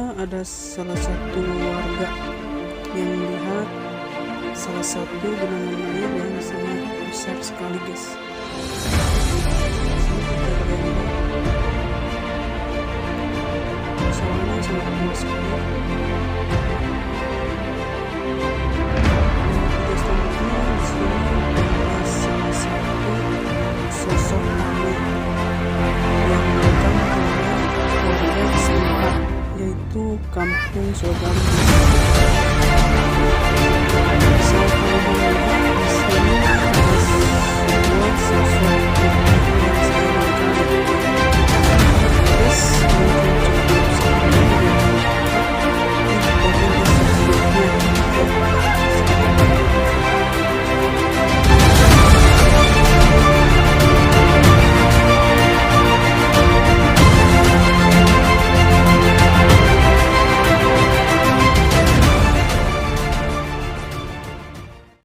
Selanjutnya ada salah satu warga yang melihat salah satu genangan air yang sangat besar sekali, guys. Sini kita lihat sawahnya sangat luas sekali. Dan video selanjutnya, di sini ada salah satu sosok aneh yang merekam kamera warga setempat, yaitu Kampung Sogalih.